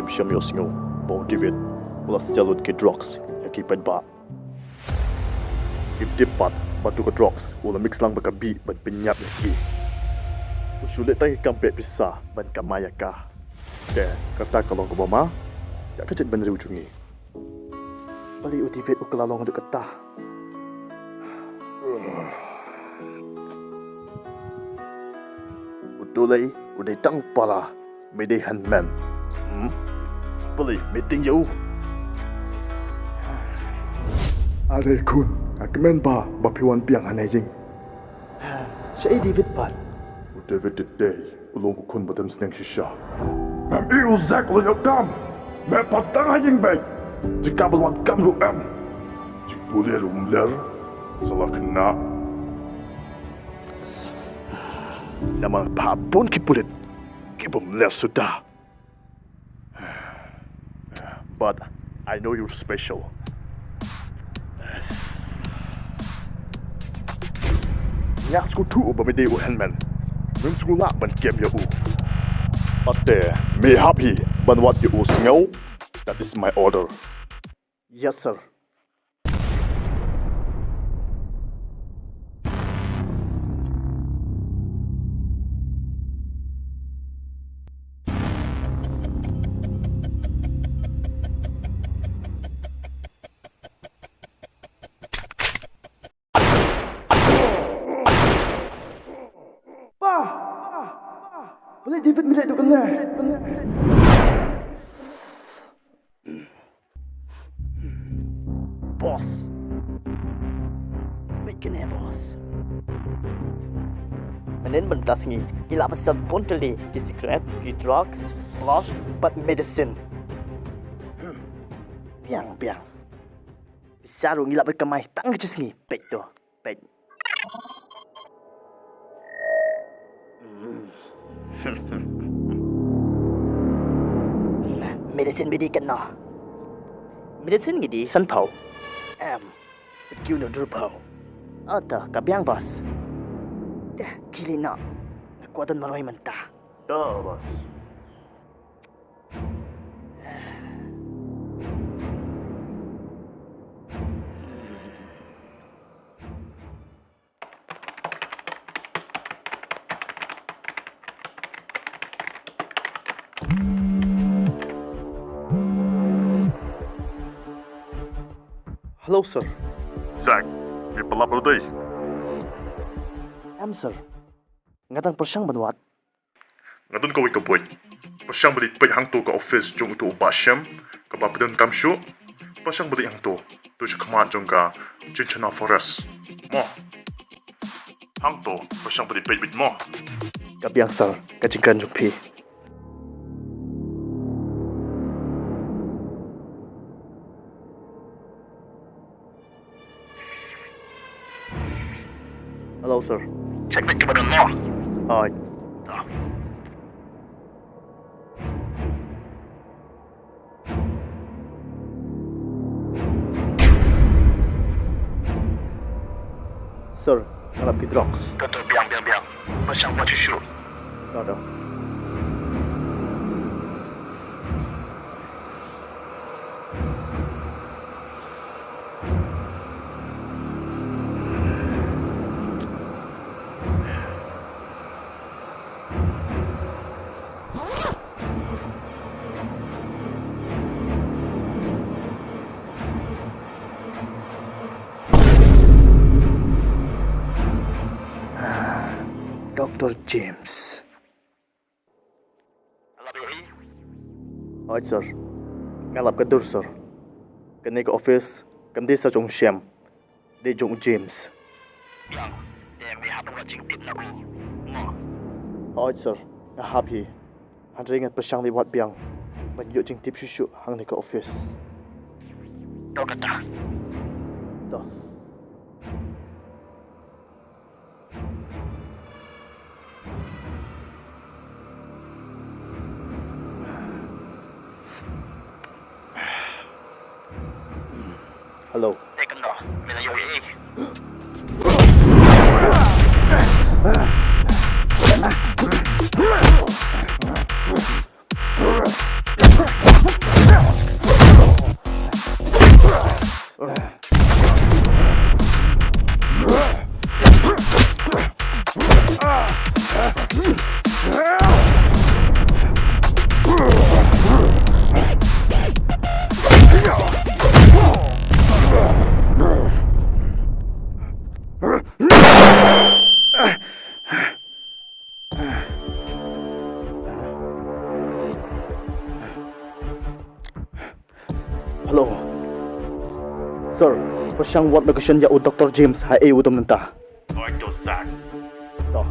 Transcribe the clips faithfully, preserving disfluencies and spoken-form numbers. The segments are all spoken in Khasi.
Shim ïohsngew ba u David u la sell lut ki drugs ïa ki paidbah. Ki tip pat ba tu ka drugs u la mix lang bad ka bih ban pynïap ïa ki. U shu leh tang ïa ka kam peit pisa ban kamai ïa ka. Te kata ka long kaba ma ïa ka jaitbynriew jong ngi. Balei u David u kylla long haduh katta? Uto lei u dei tang para, me dei hynmen. Hmm? Balei me tieng ïa u? Are khun, nga kmen ba ba phi wan biang hangne ïing. Shaei David pat? U David te dei u long u khun ba dem sneng shisha. Mem i u Zak u la ïoh kam. Me pat tang ha ïing beit. Jaka ba wan kam ruh em. Jingpule ruh mler. Sala kena. Namar pha bun ki pulit ki bym ler suda. But I know you're special. Nga sngewthuh ba me dei u hynmen. Mem sngewlah ban kem ïa u. Te me hap hi ban wad ïa u sngew. That is my order. Yes, sir. Pa! Balei David me leh haduh kane? Boss. Peit kane, boss. Mynhynnin mynta sngi ngi la pynsan bun tylli ki cigarette, ki drugs, plus bad medicine. Hmm. Biang, biang. Pisa ruh ngi lah ban kamai tang ka shi sngi. Peit to. Peit. Medicine me dei katno? Medicine ngi dei sanphew. Em. Bad ki uno durphew. Ata ka biang, boss. Te khie leit noh. Nga kwah don marwei mynta. To, boss. Hello, sir. Zak, me pynlap ïa u dei? Em, sir. Nga dang pyrshang ban wad. Nga don kawei ka buit. Pyrshang ba dei peit hangto ka office jong uto u Bah Shem, kaba phi donkam shuh. Pyrshang ba dei hangto. To sha khmat jong ka Chinchana Forest. Mo. Hangto, pyrshang ba dei peit beit mo. Ka biang sir, ka jingkren jong phi. Hello, sir. Check beit kaba don mo. Hooid. Sir, nga lap ki drugs. Ka to biang, biang, biang. Pyrshang pat shuh shuh. To, to. Doctor James. Hooid, sir. Nga lap ka dur, sir. Kane ka office kam dei sa jong u Shem. Dei jong u James. Biang, te me hap ban wad jingtip na u. Mo. Hooid, sir. Nga hap hi. Hynrei ngan pyrshang leit wad biang ban ïoh jingtip shuh shuh hangne ka office. To kata. To. Hello. Te kyndoh, me la ïohi. Pyrshang wad location ïa u Doktor James, ha ei u dom mynta. Oi, to Zach. To.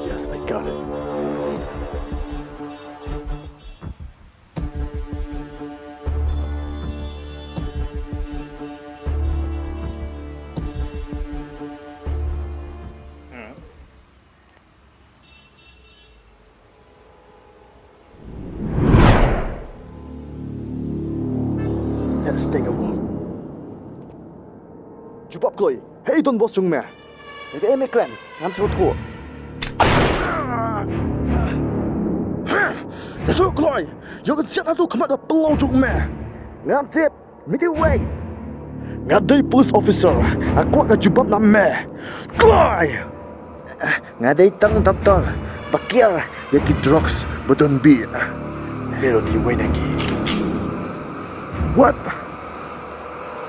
Yes, I got it. Let's take a walk. Jubab kloi. Hei don boss jong me. Ïa ka ei me kren. Ngam sngewthuh. Ïathuh kloi. Ïoh ka siat hato khmat da pynlong jong me. Ngam tip. Me dei uwei? Nga dei police officer. Nga kwah ka jubab na me. Kloi. Nga dei tang doktor ba kiar ïa ki drugs ba don bih. Me ruh dei uwei na ki. What?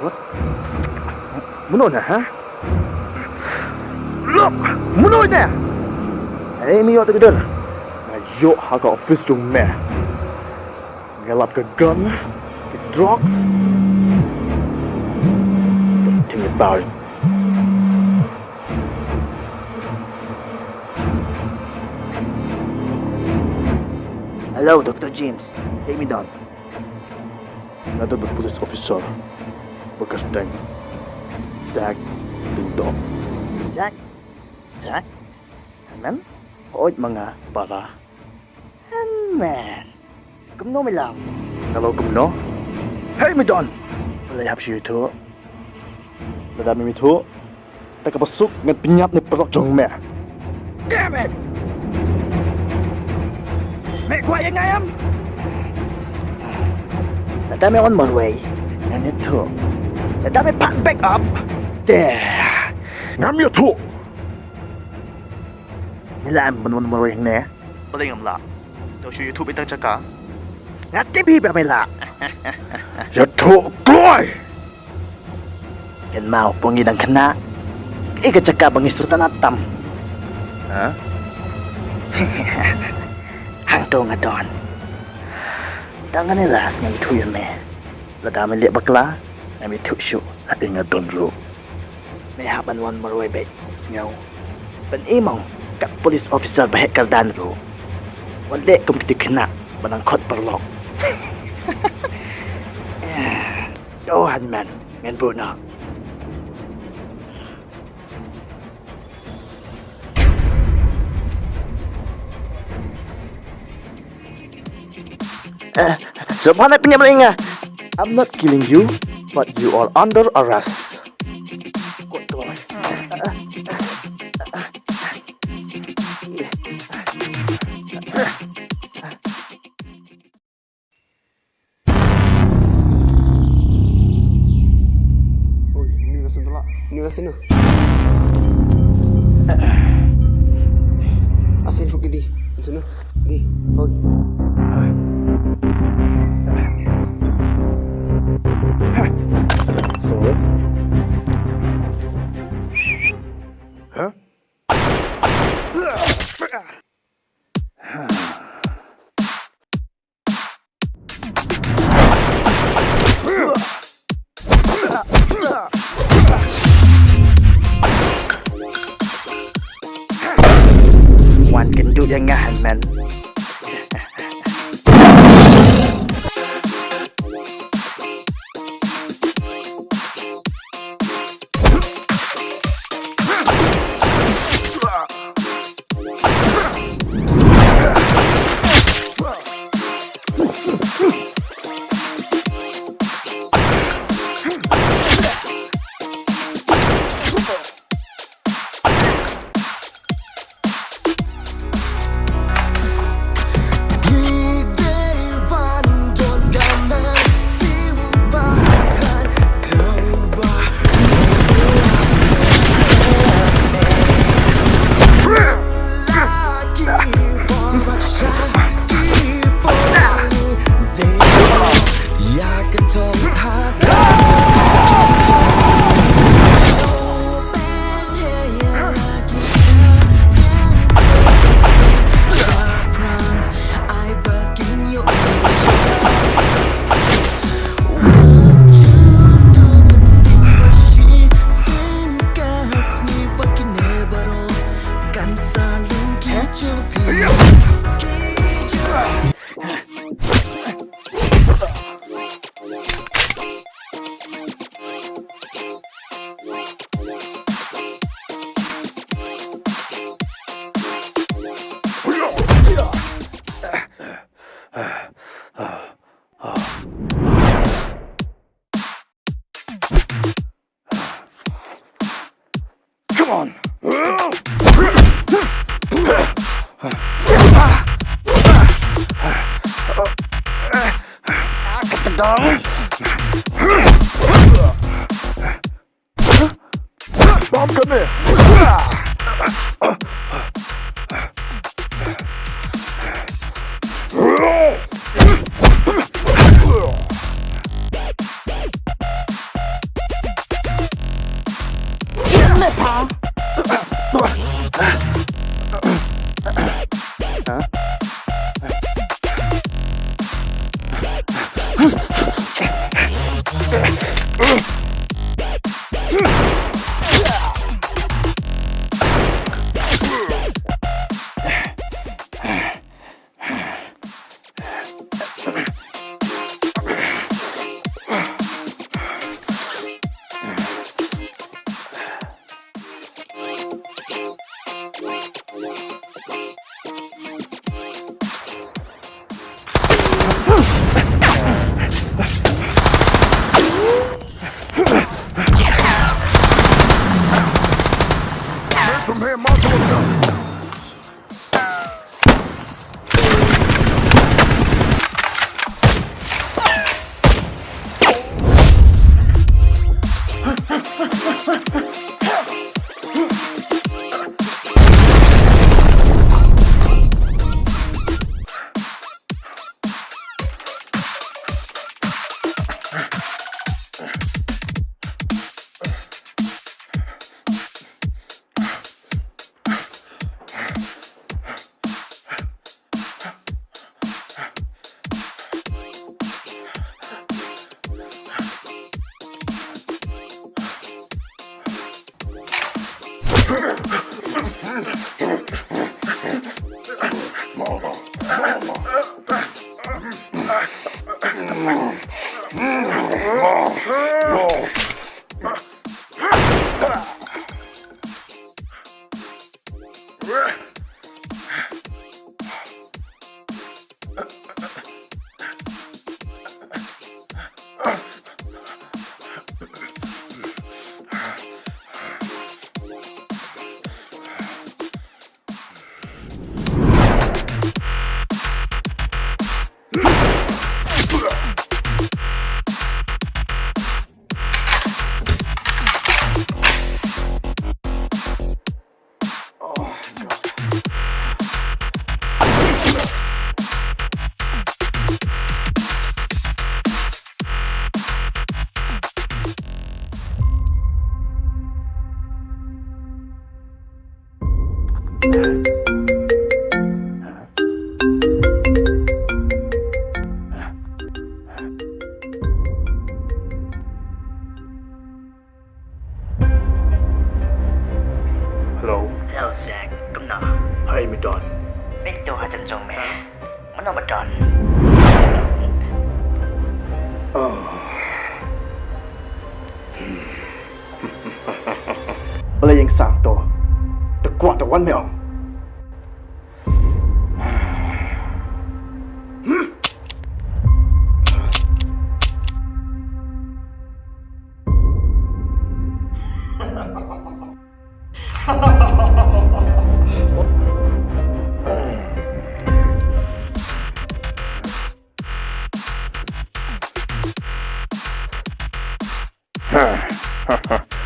What? Mano na, ha? Look, mano na? Hei, me ïoh te ka dur. Nga ïoh ha ka office jong me. Nga lap ka gun, ka drugs. Don't think about it. Hello, Doktor James. Hei me don. Nga don bad police officer ba kyrteng Zach Dingdong. Zach? Zach? Hynmen? Hooid ma nga para. Hynmen. Kumno me lam? Hello, kumno? Hei me don. Balei hap shu ïathuh? Lada mem ïathuh, te kaba suk ngan pynïap ne paralok jong me. Damn it! Me kwah ïa nga em? Lada me wan marwei ngan ïathuh. Lada me phah back up, te ngam ïathuh. Me lah em ban wan marwei hangne? Balei ngam lah? To shu ïathuh beit tang jaka. Nga tip hi ba me lah. Ïathuh kloi. Kynmaw, pynban ngi dang khynnah. Kaei ka jaka ba ngi sngewtynnat tam? Ha? Hangto nga don. Tang kane last nga ïathuh ïa me. Lada me leh bakla, ngam ïathuh shuh. Haei nga don ruh. Me hap ban wan marwei beit, sngew. Pyni mo kat police officer ba heh kyrdan ruh. Wat leh kum kito ki khynnah ba dang khot paralok. To hynmen, ngan buh noh. Eh, sngewbha pynïap ïa nga. I'm not killing you, but you are under arrest. Oi, ni la sini lah. Ni la sini. Asin hook di. Sini. Di. Oi. Huh? Wan kynduh ïa nga hynmen. Come on. Bam kane. Hello. Hello, Zack. Kumno? Hai, me don. Me to ha jan jong me. Mano ba don? Ah. Balei ïeng sang to? Te kwah te wan me ong.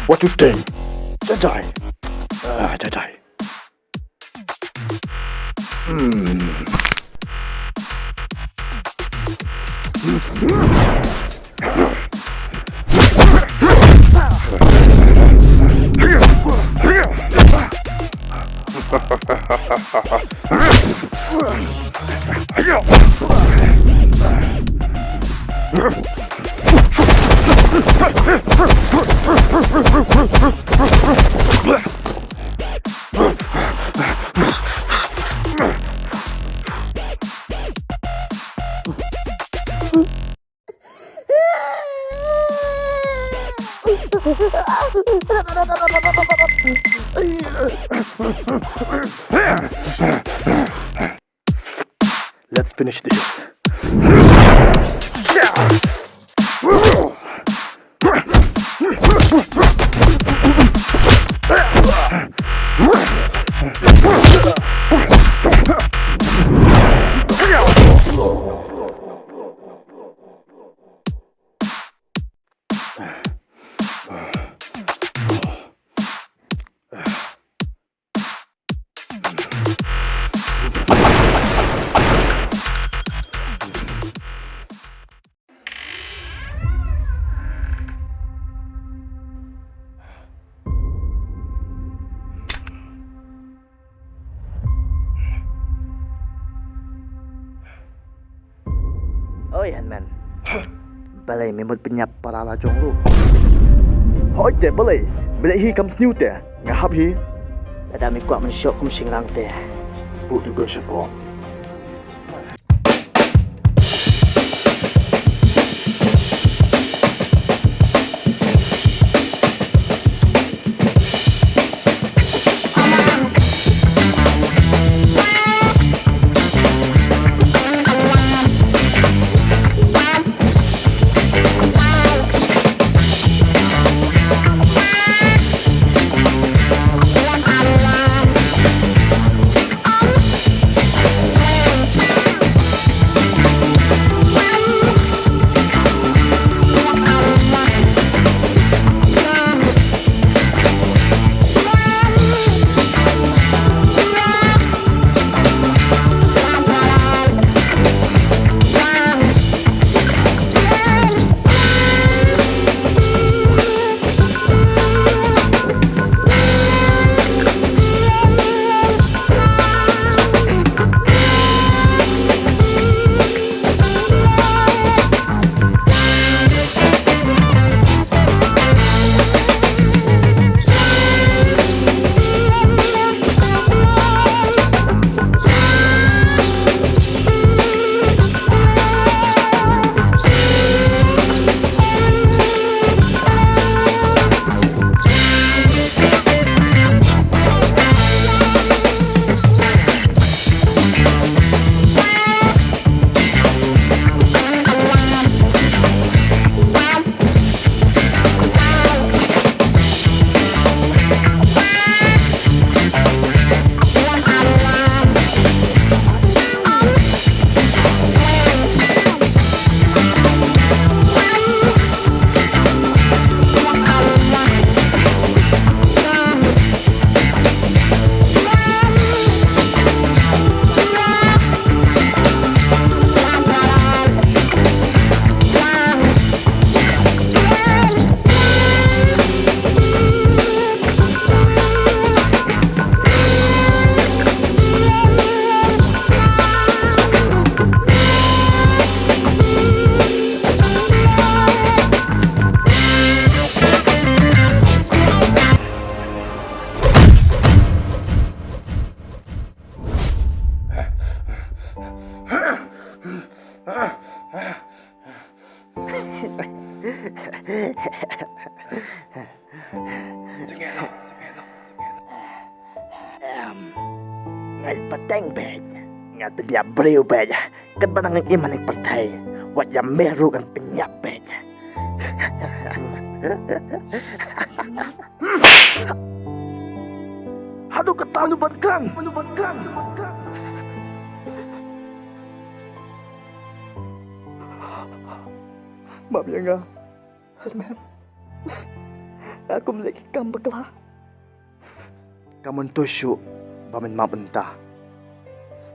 What you think? Jajai. Ah, jajai. Hmm. Let's finish this. Oi, Hynmen. Balei me mut pynïap para la jong ruh? Hooid te, balei? Balei hi kam sniew te? Nga hap hi. Lada me kwah mynshuwa kum shingrang te, buh duh shuwa. Em, nga i pateng beit, nga pynïap briew beit, katba nang im ha ning pyrthei, wat ïa me ruh ngan pynïap beit. Haduh katta mano ban kren, mano ban kren, mano ban kren. Map ïa nga. Hynmen, nga kum leh ki kam bakla. Kam myntoi shuh ba men map mynta.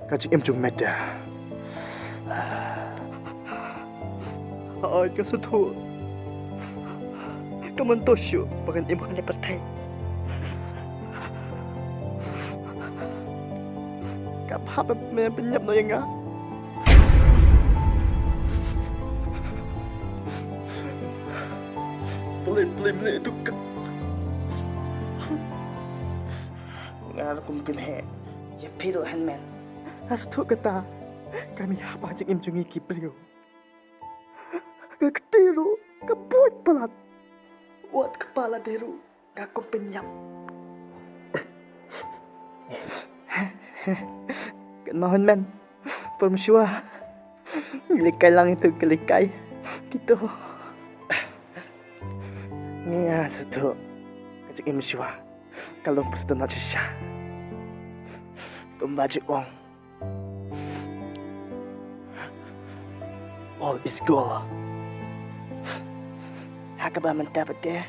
Ka jingim jong me te. Hooid, nga sngewthuh. Kam myntoi shuh ba ngan im ha kane ka pyrthei. Ka phah ba me pynïap noh ïa nga. Balei, balei, balei tu ka. Nga ruh kum kynheh ïa phi ruh, Hynmen. Nga sngewthuh kata. Kam ïahap ha jingim jong ngi ki briew. Ka kti ruh ka buit palat. Wat kpa lade ruh. Nga kum pynïap. Kynmaw, Hynmen. Por mynshuwa ngi lehkai lang ïa tu ka lehkai. Kito. Ngi, nga sngewthuh ka jingim mynshuwa ka long pyrshah shisha. Kumba ju ong, all is gold. Ha kaba mynta pat te,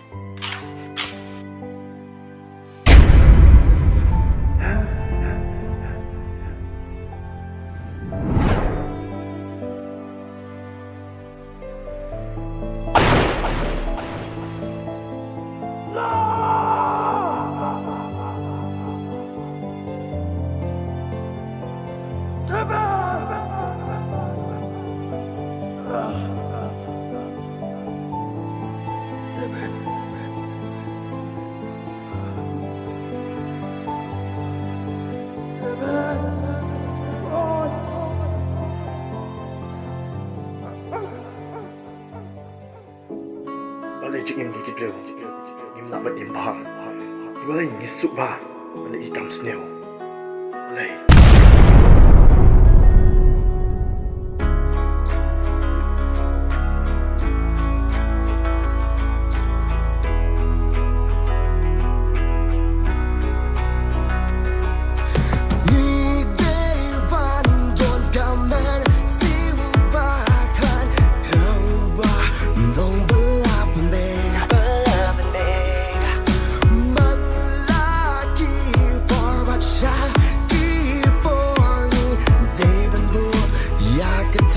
Jingim ngi ki briew ngim lah ban im bha. Ngi balei ngi suk bha ban leh ki kam sniew? Balei?